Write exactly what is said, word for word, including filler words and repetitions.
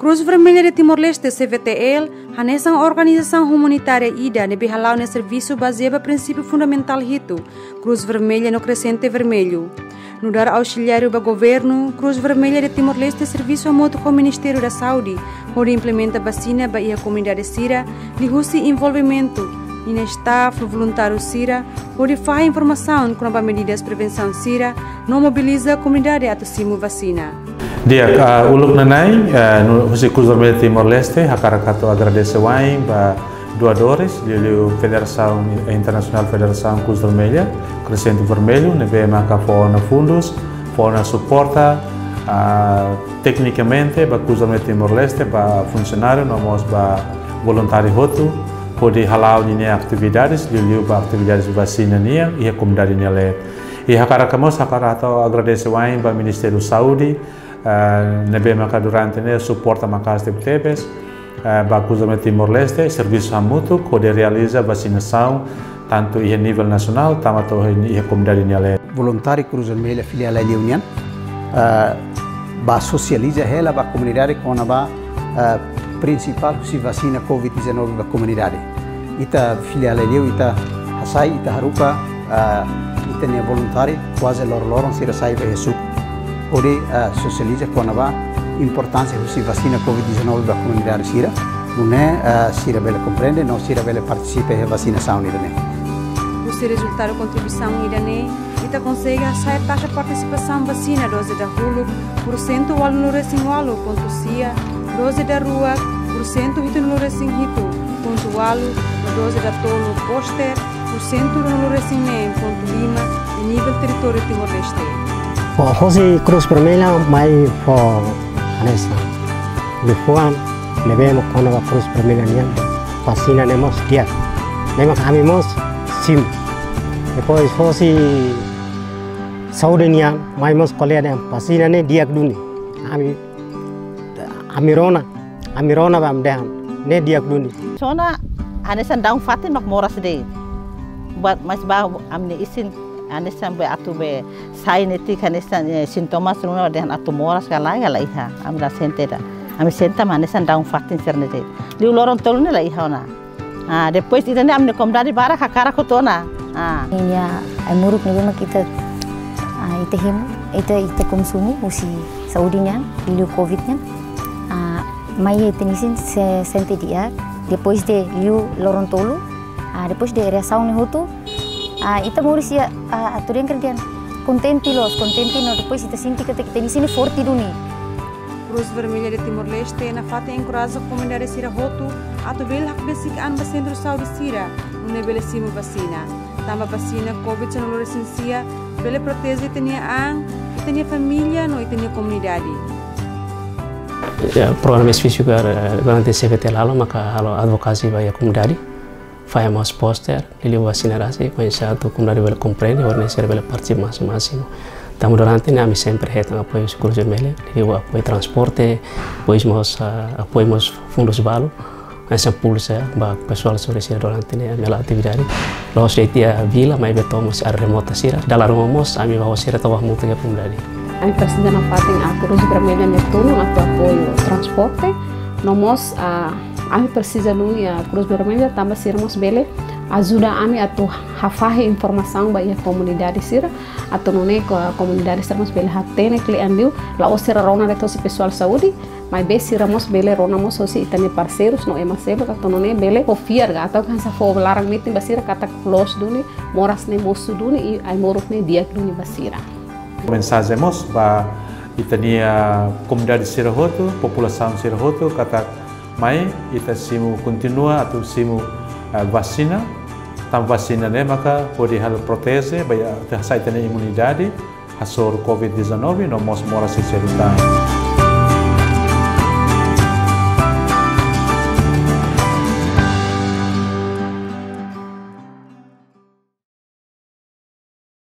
Cruz Vermelha de Timor-Leste, C V T L, hanesan organizasaun umanitária ida ne'ebé hala'o nia servisu bazeia ba prinsípiu fundamentál hitu, Cruz Vermelha no Crescente Vermelho. Nu'udar auxiliáriu ba governu, Cruz Vermelha de Timor-Leste servisu hamutuk ho Ministériu da Saúde, hodi implementa vasina ba iha komunidade sira, liuhusi envolvimentu ninia staff no voluntáriu sira, hodi fahe informasaun kona-ba medidas prevensaun sira, no mobiliza komunidade atu simu vasina. Di'ak, ah, uluk nanain, ah, no husi Cruz Vermelha Timor-Leste, hakarak atu agradese wa'in ba doadores, liuliu Federasaun Internasionál Federasaun Cruz Vermelha, Crescente Vermelho, ne'ebé maka fó ona fundus, fó ona suporta, ah, teknikamente ba Cruz Vermelha Timor-Leste, ba funsionáriu, no mós ba voluntáriu hotu, hodi hala'o ninia atividades, liuliu ba atividades vasina nian, iha komunidade nia leet. I hakarak mós, hakarak atu agradese wa'in ba Ministériu Saúde, eh, ne'ebé maka durante ne'e suporta maka'as tebetebes, eh, ba Cruz Vermelha Timor-Leste, servisu hamutuk, hodi realiza vasinasaun, tantu iha nivel nasionál, tanba to'o iha komunidade nia leet. Voluntáriu Cruz Vermelha filiál Aileu nian, eh, bá sosializa hela ba komunidade kona-ba, eh, prinsipál husi vasina covid dezanove ba komunidade. Ita filiál Aileu, ita hasai, ita haruka, ah, ita-nia voluntáriu, kuaze loron-loron sira sai ba iha suku. Hodi, ah, sosializa kona-ba importánsia husi vasina covid dezanove ba komunidade sira. Nune'e, ah, sira bele komprende, no sira bele partisipa iha vasinasaun ida-ne'e. Husi rezultadu kontribuisaun ida-ne'e, ita konsege hasa'e taxa partisipasaun vasina doze dahuluk, porsentu ualunulu-resin-ualu pontu sia, doze daruak, porsentu hitunulu-resin-hitu pontu ualu, no doze datolu, booster, porsentu ruanulu-resin-neen pontu lima, iha nivel territóriu Timor-Leste. Ho-, hosi Cruz Vermelha mai fó hanesan liafuan ne'ebé mak kona-ba Cruz Vermelha nian, vasina ne'e mós di'ak. Ne'e mak ami mós simu. Depois hosi saúde nian, mai mós ko'alia dehan vasina ne'e di'ak duni. Ami, ami rona, ami rona ba ami dehan ne'e di'ak duni. Sona hanesan daun-fatin mak moras de'it. Buat mais ba ami-nia isin hanesan be atu be sai netik hanesan, eh, sintomas runa dehan atu moras ka lae ka laiha. Ami la sente ida. Ami sente mak hanesan daun-fatin sira-ne'e de'it. Liu loron tolu ne'e laiha ona. Ah, depois ita-nia ami-nia komunidade barak hakarak hotu ona. Ah. Ninia ai-moruk ne'ebé mak ita, ah, ita hemu, ita, ita konsumu husi saúde nian, liu covid nian. Ah, mai ita-nia isin se-, sente di'ak, depois de liu loron tolu, ah, depois de reasaun ne'e hotu, ah, ita moris iha, ah, atu dehan katak kontente loos, kontente no depois ita sente katak ita-nia isin forte duni. Cruz Vermelha de Timor-Leste nafatin enkoraja komunidade sira hotu atu bele hakbesik an ba sentru saúde sira, nune'e bele simu vasina. Tanba vasina covid sanulu-resin-sia bele proteje ita-nia an, ita-nia família no ita-nia komunidade. Ya, programa espesífiku, eh, durante C V T L halo, maka halo advokasia ba iha komunidade. Fahe mós poster, liuliu ba sinarasi, kuandu atu komunidade bele komprende, hodi nune'e sira bele partisipa másimu másimu. Tanba durante ne'e ami sempre hetan apoiu husi Cruz Vermelha, liuliu apoiu transporte, depois mós, ah, apoiu mós fundus balu, hanesan pulsa ba pesoál saúde sira durante ne'e ami hala'o atividade. La'ós de'it iha vila, maibé to'o mós área remota sira. Dala ruma mós ami bá ho sira to'o bá hamutuk iha komunidade. Ami presiza nafatin Cruz Vermelha nia tulun atu apoiu transporte, no mós, ah, ami presiza liu iha Cruz Vermelha tanba sira mós bele ajuda ami atu hafahe informasaun ba iha komunidade sira, atu nune'e ko-, komunidade sira mós bele hatene kle'an liu, la'ós sira rona de'it husi pesoál saúde, maibé sira mós bele rona mós husi ita-nia parseirus no ema seluk, atu nune'e bele fó fiar ka, atu hanesan fó laran-metin ba sira katak loos duni, moras ne'e mosu duni, i ai-moruk ne'e di'ak duni ba sira. Mensajen mós ba ita-nia komunidade sira hotu, populasaun sira hotu, katak mai ita simu, kontinua atu simu, eh, vasina. Tanba vasina ne'e maka hodi halo proteje, ba iha, atu hasa'e ita-nia imunidade hasoru covid dezanove, no mós moras sira seluk tan.